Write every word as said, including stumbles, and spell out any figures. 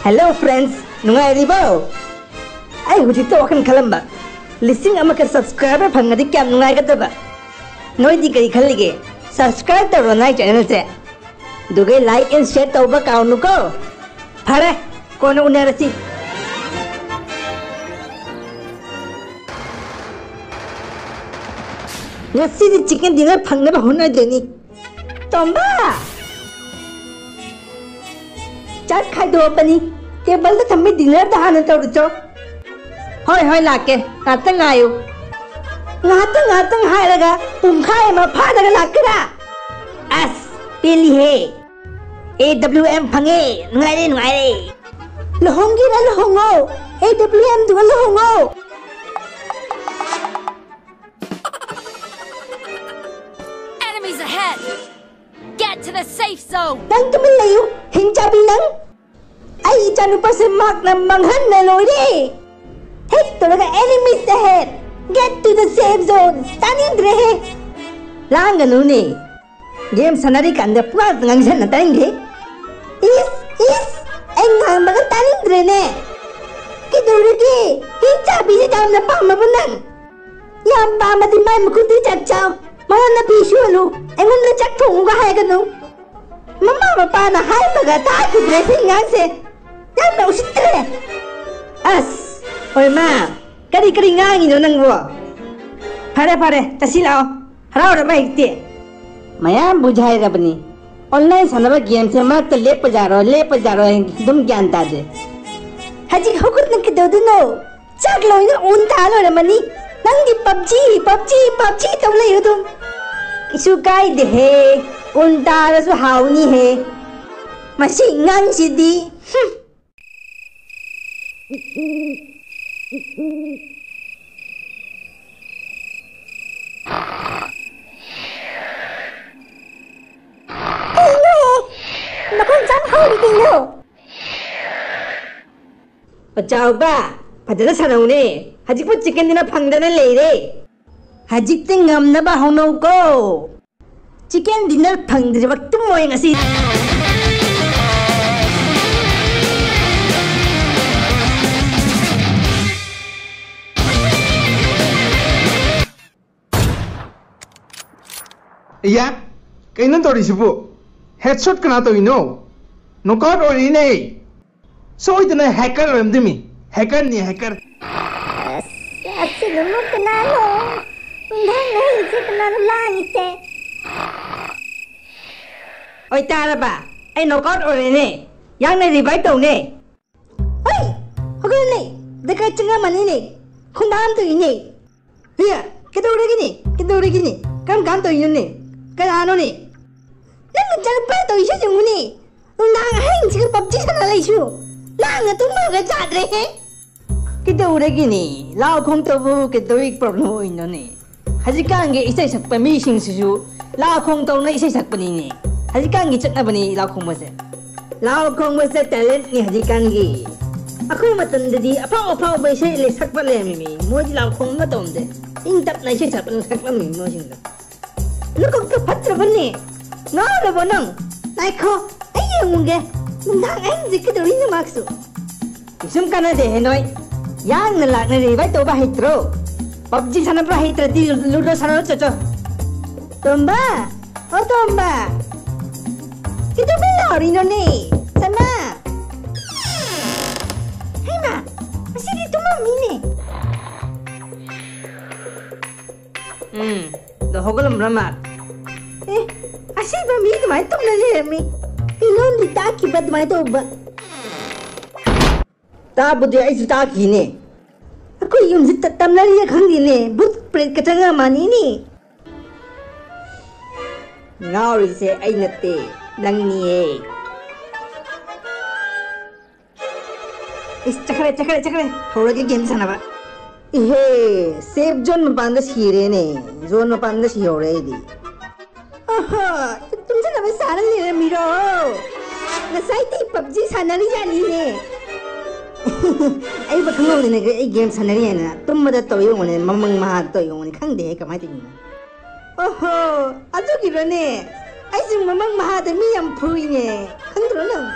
Hello friends, ꯅꯨꯡꯉꯥꯏꯔꯤꯕꯣ? ꯑꯩ ꯍꯧꯖꯤꯛꯇ ꯋꯥꯈꯜ ꯈꯜꯂꯝꯕ, ꯂꯤꯁꯤꯡ ꯑꯃꯒ subscriber ꯐꯪꯉꯗꯤ ꯀꯌꯥꯝ ꯅꯨꯡꯉꯥꯏꯒꯗꯕ? ꯅꯣꯏꯗꯤ ꯀꯔꯤ ꯈꯜꯂꯤꯒꯦ? Subscribe ꯇꯧꯔꯣ ꯅꯥꯏ channelꯁꯦ, ꯑꯗꯨꯒ like and share ꯇꯧꯕ ꯀꯥꯎꯅꯨꯀꯣ꯫ ꯐꯔꯦ, ꯀꯣꯟꯅ ꯎꯅꯔꯁꯤ꯫ ꯉꯁꯤꯗꯤ chicken dinner ꯐꯪꯅꯕ ꯍꯣꯠꯅꯗꯣꯏꯅꯤ꯫ ꯇꯣꯝꯕ! ꯆꯥꯛ ꯈꯥꯏꯗꯣꯛꯑꯕꯅꯤ꯫ Tableꯗ ꯊꯝꯕꯤ dinnerꯗ ꯍꯥꯟꯅ ꯇꯧꯔꯨꯆꯣ꯫ ꯍꯣꯏ, ꯍꯣꯏ, ꯂꯥꯛꯀꯦ꯫ ꯉꯥꯛꯇꯪ ꯉꯥꯏꯌꯨ꯫ ꯉꯥꯛꯇꯪ, ꯉꯥꯛꯇꯪ ꯍꯥꯏꯔꯒ ꯄꯨꯡꯈꯥꯏ ꯑꯃ ꯐꯥꯗꯒ ꯂꯥꯛꯀꯦꯔꯥ? ꯑꯁ, ꯄꯦꯜꯂꯤꯍꯦ꯫ A W M ꯐꯪꯉꯦ꯫ ꯅꯨꯡꯉꯥꯏꯔꯦ, ꯅꯨꯡꯉꯥꯏꯔꯦ꯫ ꯂꯨꯍꯣꯡꯒꯦꯔꯥ ꯂꯨꯍꯣꯡꯉꯣ꯫ A W Mꯗꯨꯒ ꯂꯨꯍꯣꯡꯉꯣ꯫ Enemies ahead! Get to the safe zone! ꯅꯪ ꯇꯨꯃꯤꯟ ꯂꯩꯌꯨ, ꯍꯤꯡꯆꯥꯕꯤ ꯅꯪ꯫ ꯑꯩ ꯏꯆꯥꯅꯨꯄꯥꯁꯦ ꯃꯍꯥꯛꯅ ꯃꯥꯡꯍꯟꯅ ꯂꯣꯏꯔꯦ꯫ ꯍꯦꯛ ꯇꯧꯔꯒ enemies ahead, get to the safe zone꯫ ꯇꯥꯅꯤꯡꯗ꯭ꯔꯦꯍꯦ꯫ ꯂꯥꯡꯒꯅꯨꯅꯦ꯫ Game ꯁꯥꯟꯅꯔꯤꯀꯥꯟꯗ ꯄꯨꯡꯉꯥꯡ ꯉꯥꯡꯁꯟꯅ ꯇꯥꯅꯤꯡꯗꯦ꯫ ꯏꯁ, ꯏꯁ, ꯑꯩ ꯉꯥꯡꯕꯒ ꯇꯥꯅꯤꯡꯗ꯭ꯔꯦꯅꯦ꯫ ꯀꯩꯗꯧꯔꯒꯦ? ꯍꯤꯡꯆꯥꯕꯤꯁꯦ ꯌꯥꯝꯅ ꯄꯥꯝꯃꯕ ꯅꯪ? ꯌꯥꯝ ꯄꯥꯝꯃꯗꯤ ꯃꯥꯏ ꯃꯈꯨꯠꯇꯤ ꯆꯥꯛ ꯆꯥꯎ꯫ ꯃꯉꯣꯟꯗ ꯐꯤ ꯁꯨꯍꯜꯂꯨ꯫ ꯑꯩꯉꯣꯟꯗ ꯆꯥꯛ ꯊꯣꯡꯉꯨꯒ ꯍꯥꯏꯒꯅꯨ꯫ ꯃꯃꯥ ꯃꯄꯥꯅ ꯍꯥꯏꯕꯒ ꯇꯥꯈꯤꯗ꯭ꯔꯦ ꯁꯤ ꯑꯉꯥꯡꯁꯦ꯫ ꯌꯥꯝꯅ ꯎꯁꯤꯠꯇ꯭ꯔꯦ꯫ ꯑꯁ, ꯍꯣꯏ ꯃꯥ, ꯀꯔꯤ ꯀꯔꯤ ꯉꯥꯡꯉꯤꯅꯣ ꯅꯪꯕꯣ? ꯐꯔꯦ ꯐꯔꯦ, ꯆꯠꯁꯤ ꯂꯥꯛꯑꯣ꯫ ꯍꯔꯥꯎꯔꯕ ꯍꯦꯛꯇꯤ꯫ ꯃꯌꯥꯝꯕꯨ ꯍꯥꯏꯔꯕꯅꯤ꯫ Online ꯁꯥꯟꯅꯕ gameꯁꯦ ꯃꯔꯛꯇ ꯂꯦꯞꯄ ꯌꯥꯔꯣꯏ, ꯂꯦꯞꯄ ꯌꯥꯔꯣꯏ, ꯑꯗꯨꯝ ꯒ꯭ꯌꯥꯟ ꯇꯥꯗꯦ꯫ ꯍꯧꯖꯤꯛ ꯍꯧꯒꯠꯅ ꯀꯩꯗꯧꯗꯣꯏꯅꯣ? ꯆꯥꯛ ꯂꯣꯏꯅ ꯎꯟ ꯇꯥ ꯂꯣꯏꯔꯝꯃꯅꯤ꯫ ꯅꯪꯗꯤ PUBG, PUBG, PUBG ꯇꯧ ꯂꯩꯌꯨ ꯑꯗꯨꯝ꯫ ꯀꯩꯁꯨ ꯀꯥꯏꯗꯦꯍꯦ, ꯎꯟ ꯇꯥꯔꯁꯨ ꯍꯥꯎꯅꯤꯍꯦ꯫ ꯃꯁꯤ ꯑꯉꯥꯡꯁꯤꯗꯤ, ꯍꯨꯝ꯫ ꯀꯩꯅꯣ? ꯃꯈꯣꯟ ꯆꯥꯝ ꯍꯧꯔꯤ ꯀꯩꯅꯣ? ꯑꯣ ꯆꯥꯎꯕ, ꯐꯖꯅ ꯁꯥꯟꯅꯧꯅꯦ꯫ ꯍꯧꯖꯤꯛꯄꯨ chicken dinner ꯐꯪꯗꯅ ꯂꯩꯔꯦ꯫ ꯍꯧꯖꯤꯛꯇꯤ ꯉꯝꯅꯕ ꯍꯣꯠꯅꯧꯀꯣ꯫ Chicken dinner ꯐꯪꯗ꯭ꯔꯤꯕ ꯇꯨꯝꯃꯣꯏ ꯉꯁꯤ꯫ ꯌꯥ, ꯀꯩꯅꯣ ꯇꯧꯔꯤꯁꯤꯕꯨ? ꯍꯦꯗꯁꯣꯠ ꯀꯅꯥ ꯇꯧꯔꯤꯅꯣ? ꯅꯣꯛꯑꯥꯎꯠ ꯑꯣꯏꯔꯤꯅꯦ꯫ ꯁꯣꯏꯗꯅ ꯍꯦꯀꯔ ꯑꯣꯏꯔꯝꯗꯣꯏꯃꯤ꯫ ꯍꯦꯀꯔꯅꯤ, ꯍꯦꯀꯔ꯫ ꯑꯁ, ꯑꯁꯤꯗꯨꯕꯨ ꯀꯅꯥꯅꯣ? ꯅꯨꯡꯗꯥꯡ ꯑꯍꯤꯡꯁꯦ ꯀꯅꯥꯅꯣ ꯂꯥꯡꯉꯤꯁꯦ? ꯑꯣꯏ ꯇꯥꯔꯕ? ꯑꯩ ꯅꯣꯛꯑꯥꯎꯠ ꯑꯣꯏꯔꯦꯅꯦ꯫ ꯌꯥꯡꯅ ꯔꯤꯚꯥꯏꯚ ꯇꯧꯅꯦ꯫ ꯍꯣꯏ, ꯍꯧꯒꯠꯂꯦ꯫ ꯗꯀꯥꯏ ꯆꯪꯉꯝꯃꯅꯤꯅꯦ꯫ ꯈꯣꯡꯗꯥꯝ ꯇꯧꯏꯅꯦ꯫ ꯍꯦ, ꯀꯩꯗꯧꯔꯒꯦꯅꯦ? ꯀꯩꯗꯧꯔꯒꯦꯅꯦ? ꯀꯔꯝ ꯀꯥꯟ ꯇꯧꯔꯤꯅꯣꯅꯦ? ꯀꯅꯥꯅꯣꯅꯦ? ꯅꯪꯅ ꯆꯠꯄ ꯇꯧꯔꯤꯁꯦ ꯌꯦꯡꯉꯨꯅꯦ꯫ ꯅꯨꯡꯗꯥꯡ ꯑꯍꯤꯡꯁꯤꯒ ꯄꯞꯖꯤ ꯁꯥꯟꯅ ꯂꯩꯁꯨ꯫ ꯂꯥꯡꯅ ꯇꯨꯝꯕꯒ ꯌꯥꯗ꯭ꯔꯦꯍꯦ꯫ ꯀꯩꯗꯧꯔꯒꯦꯅꯦ? ꯂꯥꯎ ꯈꯣꯡ ꯇꯧꯕꯕꯨ ꯀꯩꯗꯧꯕꯩ ꯄ꯭ꯔꯣꯕ꯭ꯂꯦꯝ ꯑꯣꯏꯅꯣꯅꯦ? ꯍꯧꯖꯤꯛꯀꯥꯟꯒꯤ ꯏꯁꯩ ꯁꯛꯄ ꯃꯤꯁꯤꯡꯁꯤꯁꯨ ꯂꯥꯎ ꯈꯣꯡ ꯇꯧꯅ ꯏꯁꯩ ꯁꯛꯄꯅꯤꯅꯦ꯫ ꯍꯧꯖꯤꯛꯀꯥꯟꯒꯤ ꯆꯠꯅꯕꯅꯤ ꯂꯥꯎ ꯈꯣꯡꯕꯁꯦ꯫ ꯂꯥꯎ ꯈꯣꯡꯕꯁꯦ ꯇꯦꯂꯦꯟꯠꯅꯤ ꯍꯧꯖꯤꯛꯀꯥꯟꯒꯤ꯫ ꯑꯩꯈꯣꯏ ꯃꯇꯝꯗꯗꯤ ꯑꯐꯥꯎ ꯑꯐꯥꯎꯕ ꯏꯁꯩ ꯂꯩ ꯁꯛꯄ ꯂꯩꯔꯝꯃꯤꯃꯤ꯫ ꯃꯣꯏꯗꯤ ꯂꯥꯎ ꯈꯣꯡꯕ ꯇꯧꯔꯝꯗꯦ꯫ ꯏꯪ ꯇꯞꯅ ꯏꯁꯩ ꯁꯛꯄ ꯑꯗꯨꯝ ꯁꯛꯂꯝꯃꯤ ꯃꯣꯏꯁꯤꯡꯗꯣ꯫ ꯅꯀꯣꯛꯇꯣ ꯐꯠꯇ꯭ꯔꯕꯅꯦ꯫ ꯉꯥꯎꯔꯕꯣ ꯅꯪ? ꯉꯥꯏꯈꯣ, ꯑꯩ ꯌꯦꯡꯉꯨꯒꯦ꯫ ꯅꯨꯡꯗꯥꯡ ꯑꯍꯤꯡꯁꯦ ꯀꯩꯗꯧꯔꯤꯅꯣ ꯃꯥꯁꯨ? ꯀꯩꯁꯨꯝ ꯀꯥꯟꯅꯗꯦꯍꯦ ꯅꯣꯏ꯫ ꯌꯥꯡꯅ ꯂꯥꯛꯅ ꯔꯤꯚꯥꯏꯚ ꯇꯧꯕ ꯍꯩꯇ꯭ꯔꯣ? ꯄꯞꯖꯤ ꯁꯥꯟꯅꯕ ꯍꯩꯇ꯭ꯔꯗꯤ ꯂꯨꯗꯣ ꯁꯥꯟꯅꯔꯣ ꯆꯠꯆꯣ꯫ ꯇꯣꯝꯕ! ꯑꯣ ꯇꯣꯝꯕ! ꯀꯩꯗꯧꯕꯩ ꯂꯥꯎꯔꯤꯅꯣꯅꯦ? ꯁꯅꯥ! ꯍꯩꯃꯥ! ꯉꯁꯤꯗꯤ ꯇꯨꯝꯃꯝꯃꯤꯅꯦ꯫ ꯎꯝ, ꯑꯗꯣ ꯍꯧꯒꯠꯂꯝꯕ꯭ꯔꯥ ꯃꯥ? ꯑꯦ, ꯑꯁꯤꯕ ꯃꯤ ꯑꯗꯨꯃꯥꯏꯅ ꯇꯨꯝꯅ ꯂꯩꯔꯝꯃꯤ꯫ ꯏꯂꯣꯟꯗꯤ ꯇꯥꯛꯈꯤꯕ ꯑꯗꯨꯃꯥꯏꯅ ꯇꯧꯕ꯫ ꯇꯥꯕꯨꯗꯤ ꯑꯩꯁꯨ ꯇꯥꯈꯤꯅꯦ꯫ ꯑꯩꯈꯣꯏ ꯌꯨꯝꯁꯤ ꯇ-, ꯇꯝꯅꯔꯤꯔ ꯈꯪꯗꯦꯅꯦ꯫ ꯚꯨꯠ ꯄ꯭ꯔꯦꯠꯀ ꯆꯪꯉ ꯃꯥꯟꯅꯤꯅꯦ꯫ ꯉꯥꯎꯔꯤꯁꯦ ꯑꯩ ꯅꯠꯇꯦ, ꯅꯪꯅꯤꯌꯦ꯫ ꯏꯁ, ꯆꯠꯈ꯭ꯔꯦ, ꯆꯠꯈ꯭ꯔꯦ, ꯆꯠꯈ꯭ꯔꯦ꯫ ꯍꯧꯔꯒꯦ ꯒꯦꯝ ꯁꯥꯟꯅꯕ꯫ ꯏꯍꯦ, ꯁꯦꯐ ꯖꯣꯟ ꯃꯄꯥꯟꯗ ꯁꯤꯔꯦꯅꯦ꯫ ꯖꯣꯟ ꯃꯄꯥꯟꯗ ꯁꯤꯍꯧꯔꯦ ꯑꯩꯗꯤ꯫ ꯑꯍꯣ, ꯇꯨꯝꯁꯤꯟꯅꯕ ꯁꯥꯔ ꯂꯩꯔꯝꯃꯤꯔꯣ? ꯉꯁꯥꯏꯗꯤ ꯄꯞꯖꯤ ꯁꯥꯟꯅꯔꯤꯖꯥꯠꯅꯤꯅꯦ꯫ ꯑꯩꯕꯨ ꯈꯪꯍꯧꯗꯅ ꯑꯩ ꯒꯦꯝ ꯁꯥꯟꯅꯔꯤ ꯍꯥꯏꯅ ꯇꯨꯝꯕꯗ ꯇꯧꯔꯤ ꯑꯣꯏꯔꯝꯒꯅꯤ, ꯃꯃꯪ ꯃꯍꯥꯗ ꯇꯧꯔꯤ ꯑꯣꯏꯔꯝꯒꯅꯤ, ꯈꯪꯗꯦꯍꯦ ꯀꯃꯥꯏꯅ ꯇꯧꯔꯤꯅꯣ꯫ ꯑꯣꯍꯣ, ꯑꯗꯨꯒꯤꯔꯣꯅꯦ? ꯑꯩꯁꯨ ꯃꯃꯪ ꯃꯍꯥꯗ ꯃꯤ ꯌꯥꯝ ꯐꯨꯏꯅꯦ, ꯈꯪꯗ꯭ꯔꯣ ꯅꯪ?